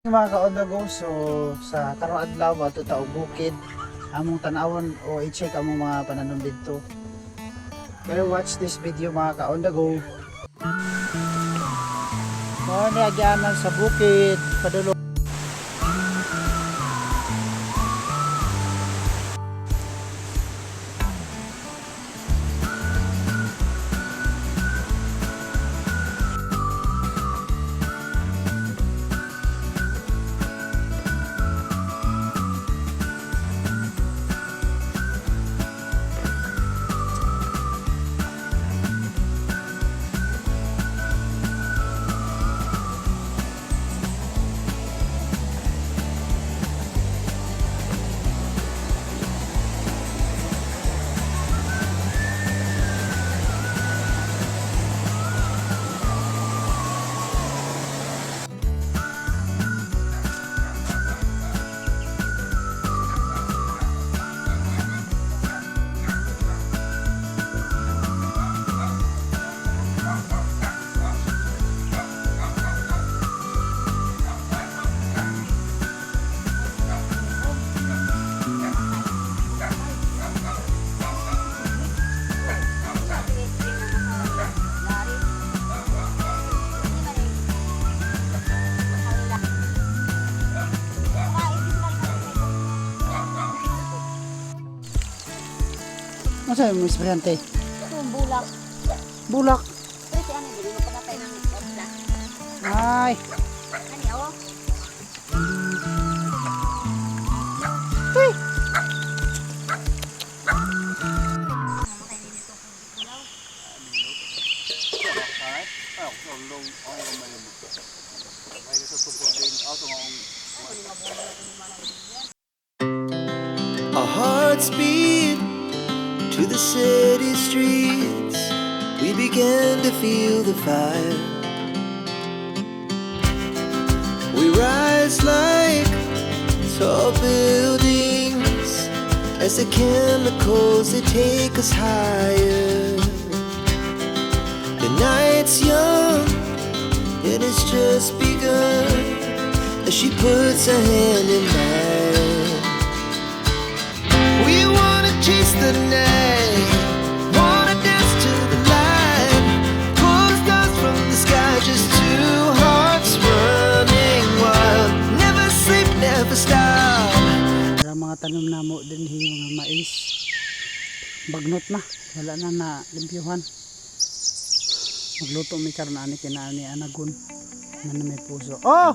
Mga ka-on the go, so sa karong adlaw ato ta og bukid, among tan-awon o i-check among mga pananom didto. Pero watch this video, mga ka-on the go. Mao ni agyanan sa bukid padulong. Ano mo espesyante? Itong bulak. Bulak. Pero si ano, hindi mo pamatay ng okra. Ay, Ano, oh? Tuy. Our hearts beat to the city streets. We began to feel the fire. We rise like tall buildings as the chemicals, they take us higher. The night's young and it's just begun as she puts her hand in mine. We wanna chase the night, wanna dance to the light, pull the stars from the sky, just two hearts running wild. Never sleep, never stop. Para mga tanom namo dinhi, mga mais. Bagnot na, wala na na limpyuhan. Magluto mi karon ani kinaani anagon na may puso. Oh!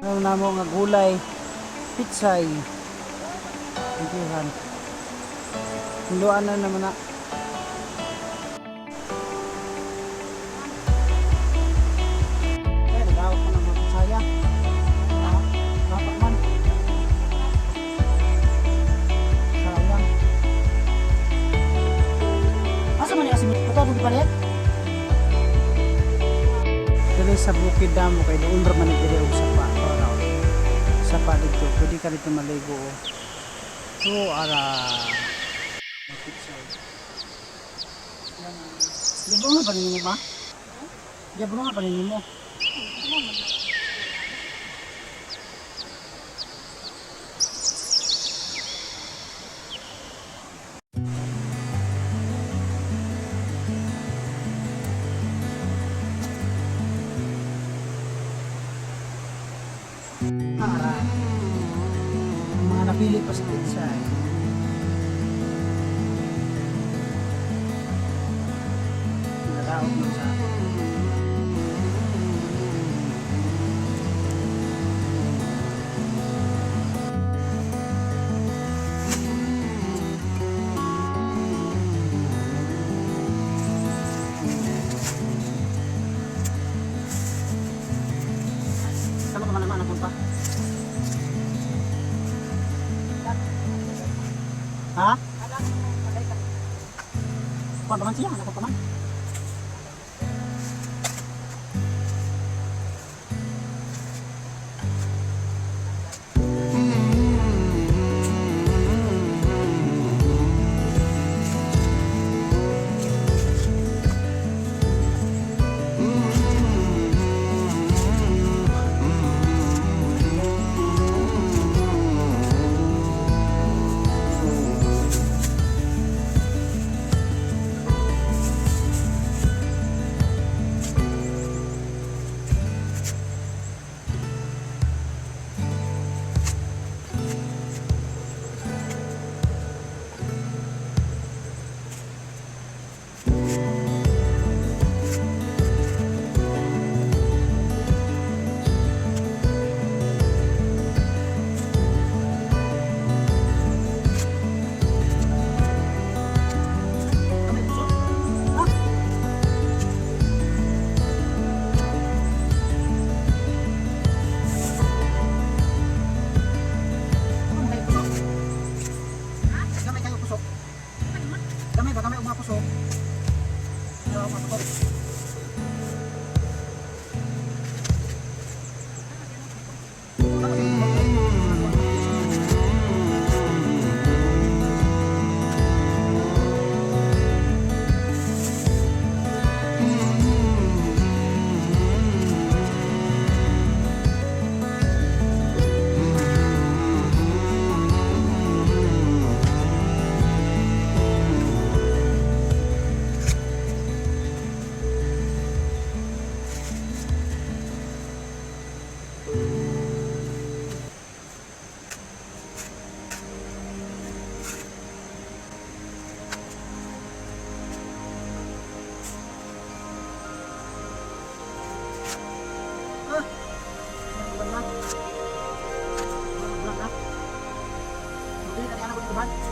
Tanom namo nga gulay, pitsay. Limpyuhan. Hinluan na naman na. Kaya nagawak ko ng mga pitsaya. Ah, dapat man. Sayang. Asa man ni asim? Ito mo gipalit? Dili sa bukid damo kay doon ra man ni dili og sapa. Ora. Sapa dito, pwede ka dito maligo. Oh. So ara. Pitsay. Di ba nga pa ninyo ba? Di ba nga pa ninyo mo? Ara. Ang mga napili pa sa pizza eh. Naraog mo sa. Sama ka man naman napunta? Ha? Kuwan pa man siya, anak ko pa man. Man.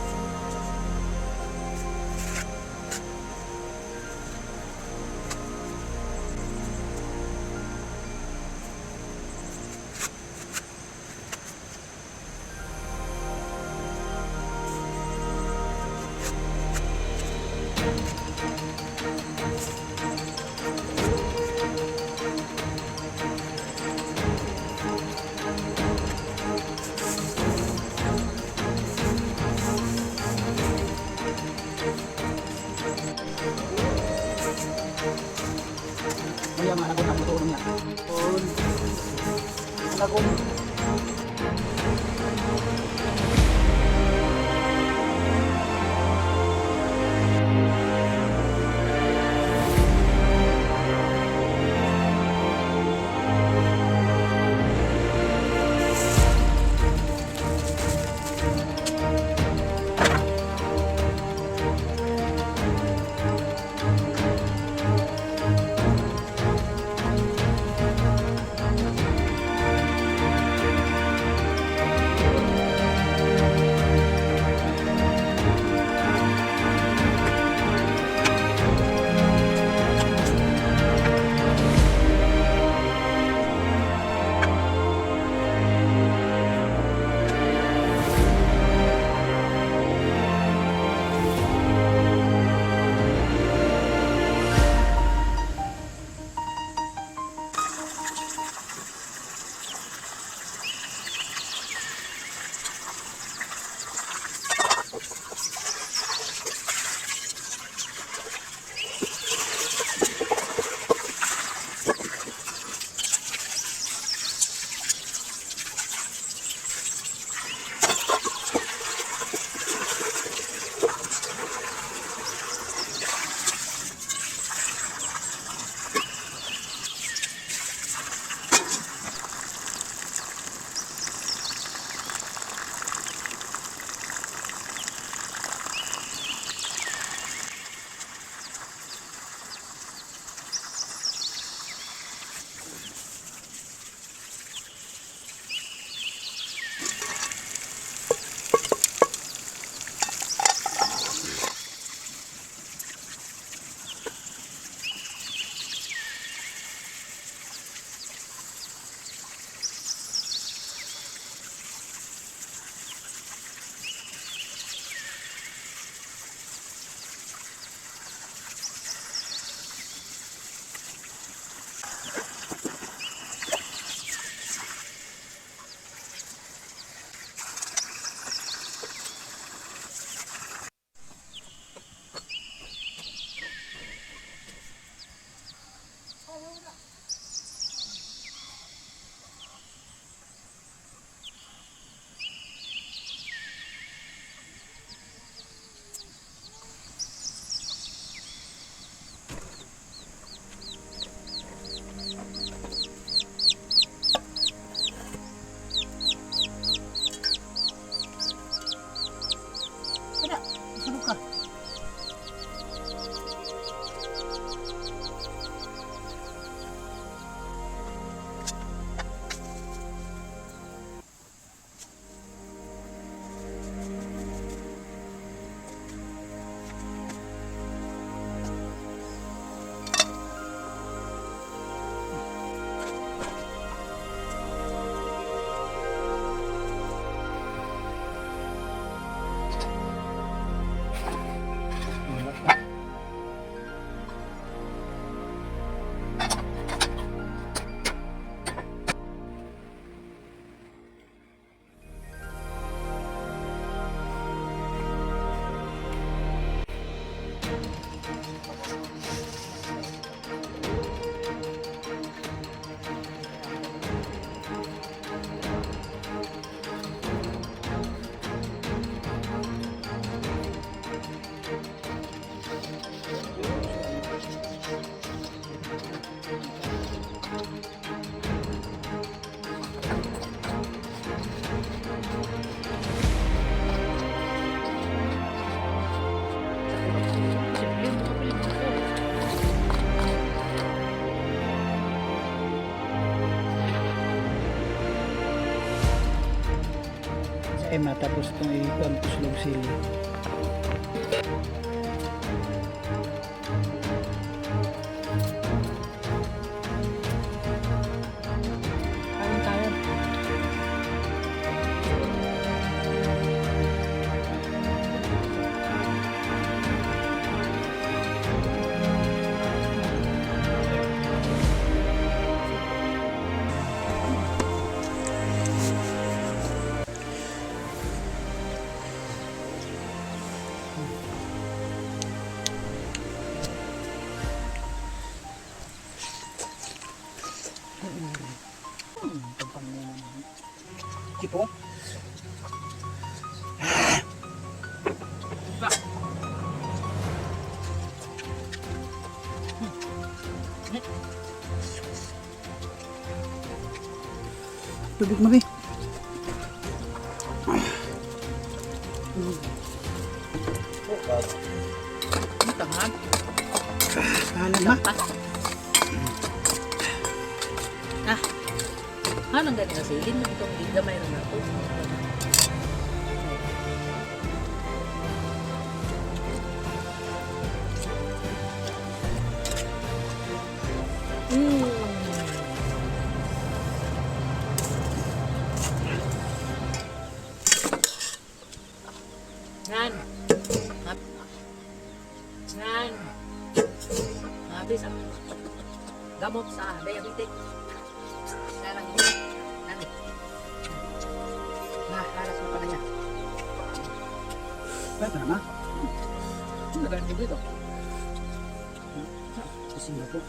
Kaya nga lagon ang tuon niya. Tuon. Lagon. Ay matapos itong ikuan tuslog sili. Kain tayo. Tipo? Tubig mo, Bi. Tangan. Kahalan ma. Ah. Anong gani nga silin? Itong gamay rin ako. Nan. Nan. Happy sa gamot sa diabetic. Sarang Nan. Nah, alas mo pa na niya. Pwede na ma. Ano ba dito? Sa Singapore.